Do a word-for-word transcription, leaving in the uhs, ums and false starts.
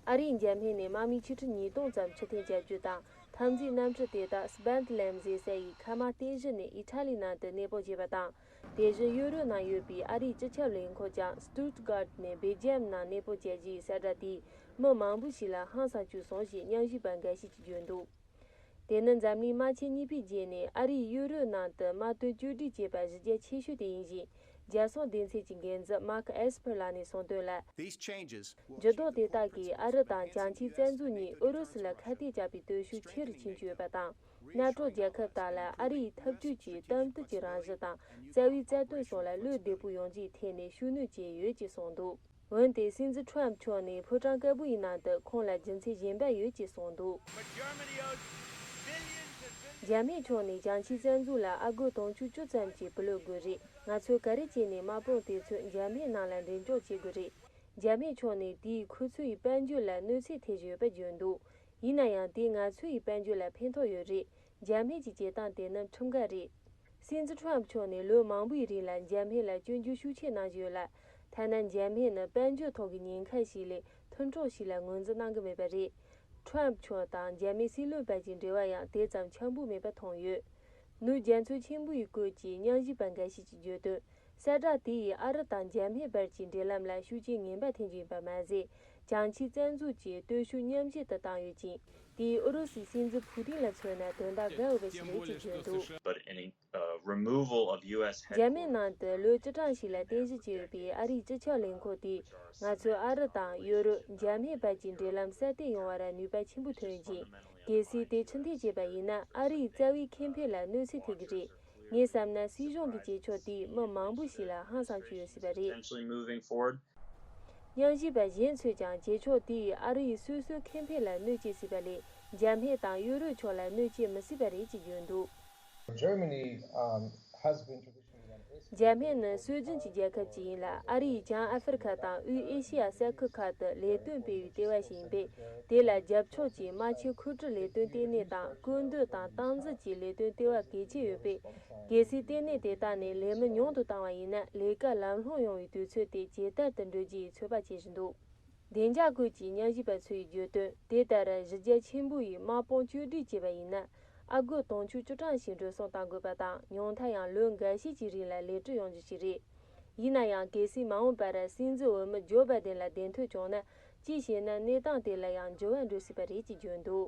ཨ་རིས་འཇར་མན་ནས་དམག་མི་ཆིག་ཁྲི་ཉིས་སྟོང་ཙམ་ཕྱིར་འཐེན་བྱ་རྒྱུ་དང་། འཐབ་འཛིང་གནམ་གྲུ་དེ་དག་སྦན་ལེམ་ཟེར་ས་ཡི་མཁའ་དམག་རྟེན་གཞི་ནས་ཨི་ཊ་ལི་ནང་དུ་གནས་སྤོ་བྱས་པ་དང་། དེ་བཞིན་ཡུ་རོབ་ནང་ཡོད་པའི་ཨ་རིའི་སྤྱི་ཁྱབ་ལས་ཁུངས་ཀྱང་སྟུ་ཊི་གྷར་ཊི་ནས་སྦེལ་ཇི་ཡམ་ནང་གནས་སྤོ་བྱ་རྒྱུའི་གསལ་བསྒྲགས་དེས་མི་མང་པོ་ཞིག་ལ་ཧང་སངས་བྱུང་སོང་ཞེས་ཉམས་ཞིབ་པ་འགའ་ཤས་ཀྱིས་བརྗོད་འདུག་དེ་ནི་འཛམ་གླིང་དམག་ཆེན་གཉིས་པའི་རྗེས་ནས་ཨ་རིས་ཡུ་རོབ་ནང་དུ་དམག་དོན་བཅོས་སྒྲིག་བྱས་པ་གཞི་རྒྱ་ཆེ་ཤོས་དེ་ཡིན་ཞིང་། རྒྱལ་སྲུང་སྡེ་ཚན་གྱི་འགན་འཛིན་མཱརྐ་ཨེས་ཕར་ལགས་ནས་གསུངས་དོན་ལ། These changes འགྱུར་ལྡོག་དེ་དག་གིས་ཨ་རི་དང་བྱང་ཆིངས་བཙན་འཛུལ་གཉིས་ཨུ་རུ་སུ་ལ་ཁ་གཏད་བཅག་པའི་སྟོབས་ཤུགས་ཆེ་རུ་ཕྱིན་བཅུག་ཡོད་པ་དང་། ནེ་ཊོ་རྒྱལ་ཁབ་དག་ལ་ཨ་རིའི་འཐབ་ཇུས་ཀྱི་གཏམ་བསྟུན་གྱི་རང་བཞིན་དང་རྩ་བའི་རྩ་དོན་སོགས་ལ་བློ་བདེ་པོ་ཡོང་རྒྱུའི་ཐད་ནས་ཤུགས་སྣོན་བྱས་ཡོད་ཅེས་གསུངས་འདུག་འོན་ཏེ་སྲིད་འཛིན་ཁྲོམ་མཆོག་ནས་ཕོ་བྲང་དཀར་པོ་ཡི་ནང་དུ་ཁོང་ལ་རྒྱུ་མཚན་གཞན་པ་ཡོད་ཅེས་གསུངས་འདུག་འཇར་མན་ཕྱོགས་ནས་བྱང་ཆིངས་བཙན་འཛུལ་ལ་ཨ་སྒོར་དུང་ཕྱུར་བཅུ་ཙམ་གྱི་བུ་ལོན་དགོས་རེད། ང་ཚོས་ག་རེ་བྱས་ནས་དམག་དཔུང་དེ་ཚོ་འཇར་མན་ནང་ལ་འགྲེམས་འཇོག་བྱེད་དགོས་རེད། འཇར་མན་ཕྱོགས་ནས་དེས་ཁོ་ཚོ་ཡི་དཔལ་འབྱོར་ལ་གནོད་འཚེ་ཐེབས་བཞིན་ཡོད་པ་བརྗོད་འདུག་ཡིན་ན་ཡང་དེས་ང་ཚོ་ཡི་དཔལ་འབྱོར་ལ་ཕན་ཐོགས་ཡོད་རེད། འཇར་མན་གྱི་བྱེད་སྟངས་དེ་ནི་ཁྲིམས་འགལ་རེད། སྲིད་འཛིན་ཁྲོམ་མཆོག་ནས་ལོ་མང་པོའི་རིང་ལ་འཇར་མན་ལ་སྐྱོན་བརྗོད་ཤུགས་ཆེ་གནང་བཞིན་ཡོད་ལ། ཐ་ན་འཇར་མན་ནི་དཔལ་འབྱོར་ཐོག་གི་ཉེན་ཁ་ཞིག་ལས་མཐུན་གྲོགས་ཤིག་ལ་ངོས་འཛིན་གནང་གི་མེད་པ་རེད། ཁྲོམ་མཆོག་དང་འཇར་མན་སྲིད་བློན་བར་གྱི་འབྲེལ་བ་ཡང་དེ་ཙམ་འཆམ་པོ་མེད་པ་མཐོང་ཡོད། ནུབ་རྒྱ་མཚོ་ཆེན་པོ་ཡི་སྐོར་གྱི་ཉམས་ཞིབ་པ་འགའ་ཤས་ཀྱིས་བརྗོད་དོན། གསལ་བསྒྲགས་དེ་ཡིས་ཨ་རི་དང་འཇར་མན་བར་གྱི་འབྲེལ་ལམ་ལ་ཤུགས་རྐྱེན་ངན་པ་ཐེབས་ཀྱི་ཡིན་པ་མ་ཟད། བྱང་ཆིངས་བཙན་འཛུལ་གྱི་སྟོབས་ཤུགས་ཉམས་ཞིབ་ཏུ་བཏང་ཡོད་ཅིང་། དེས་ཨུ་རུ་སུའི་སྲིད་འཛིན་ཕུ་ཏིན་ལ་མཚོན་ན་དོན་དག་དགའ་འོས་པ་ཞིག་རེད་ཅེས་བརྗོད་འདུག But any, uh, removal of U S འཇར་མན་headquarters ནང་དུ་ལོ་བཅུ་གྲངས་ཤིག་ལ་རྟེན་གཞི་བྱས་ཡོད་པའི་ཨ་རིའི་སྤྱི་ཁྱབ་ལས་ཁུངས་དེས་ང་ཚོས་ཨ་རི་དང་ཡུ་རོབ། འཇར་མན་བར་གྱི་འབྲེལ་ལམ་གསར་གཏོད་ཡོང་བར་ནུས་པ་ཆེན་པོ་ཐོན་ཅིང་། གལ་སྲིད་དེ་ཕྱིར་འཐེན་བྱས་པ་ཡིན་ན་ཨ་རིའི་རྩ་བའི་ཁེ་ཕན་ལ་གནོད་འཚེ་ཐེབས་ཀྱི་རེད། ངས་བསམ་ན་སྲིད་གཞུང་གི་བྱེད་ཕྱོགས་དེས་མི་མང་པོ་ཞིག་ལ་ཧང་སངས་བྱུང་ཡོད་སྲིད་པ་རེད། Potentially moving forward. ཉམས་ཞིབ་པ་གཞན་ཚོས་ཀྱང་བྱེད་ཕྱོགས་དེས་ཨ་རིའི་སོ་སོའི་ཁེ་ཕན་ལ་གནོད་སྐྱེལ་སྲིད་པ་ལས་འཇར་མན་དང་ཡུ་རོབ་ཕྱོགས་ལ་གནོད་སྐྱེལ་མི་སྲིད་པ་རེད་ཅེས་བརྗོད་འདུག Germany, um, has been traditionally an ace འཇར་མན་ནི་སྲོལ་རྒྱུན་གྱི་རྒྱལ་ཁབ་ཅིག་ཡིན་ལ། ཨ་རིས་བྱང་ཨ་ཧྥེ་རི་ཁ་དང་དབུས་ཨེ་ཤེ་ཡ་ས་ཁུལ་ཁག་ཏུ་ལས་དོན་སྤེལ་བའི་ལྟེ་བ་ཞིག་ཡིན་པས། དེ་ལ་རྒྱབ་ཕྱོགས་ཀྱི་དམག་ཆེན་མཁོ་སྤྲོད་ལས་དོན་ལྟེ་གནས་དང་། བཀོད་འདོམས་དང་སྟངས་འཛིན་གྱི་ལས་དོན་ལྟེ་བ་གལ་ཆེ་ཡོད་པས། གལ་སྲིད་ལྟེ་གནས་དེ་དག་ནས་ལས་མི་ཉུང་དུ་བཏང་བ་ཡིན་ན། ལས་ཀ་ལམ་ལྷོང་ཡོང་བའི་དུས་ཚོད་དེ་ཇེ་དལ་དུ་འགྲོ་རྒྱུ་ཡི་ཚོད་དཔག་བྱེད་བཞིན་འདུག་བདེ་འཇགས་ཁུལ་གྱི་ཉམས་ཞིབ་པ་ཚོས་བརྗོད་དོན། དེ་ལྟར་གཞི་རྒྱ་ཆེན་པོ་ཡི་དམག་དཔུང་བཅོས་སྒྲིག་བྱས་པ་ཡིན་ན། ཨ་སྒོར་དུང་ཕྱུར་བཅུ་གྲངས་ཤིག་འགྲོ་སོང་གཏང་དགོས་པ་དང་། ཉུང་མཐར་ཡང་ལོ་འགའ་ཤས་ཀྱི་རིང་ལ་ལས་སྤྲོད་ཡོང་རྒྱུ་ཞིག་རེད། ཡིན་ན་ཡང་། གལ་སྲིད་མ་འོངས་པར་སྲིད་འཛིན་འོས་མི་ཇོ་བྷའི་ཌེན་ལ་བདེན་དོན་བྱུང་ན། ཅིའི་ཕྱིར་ན་གནས་སྟངས་དེ་ལ་ཡང་འགྱུར་བ་འགྲོ་སྲིད་པ་རེད་ཅེས་བརྗོད་འདུག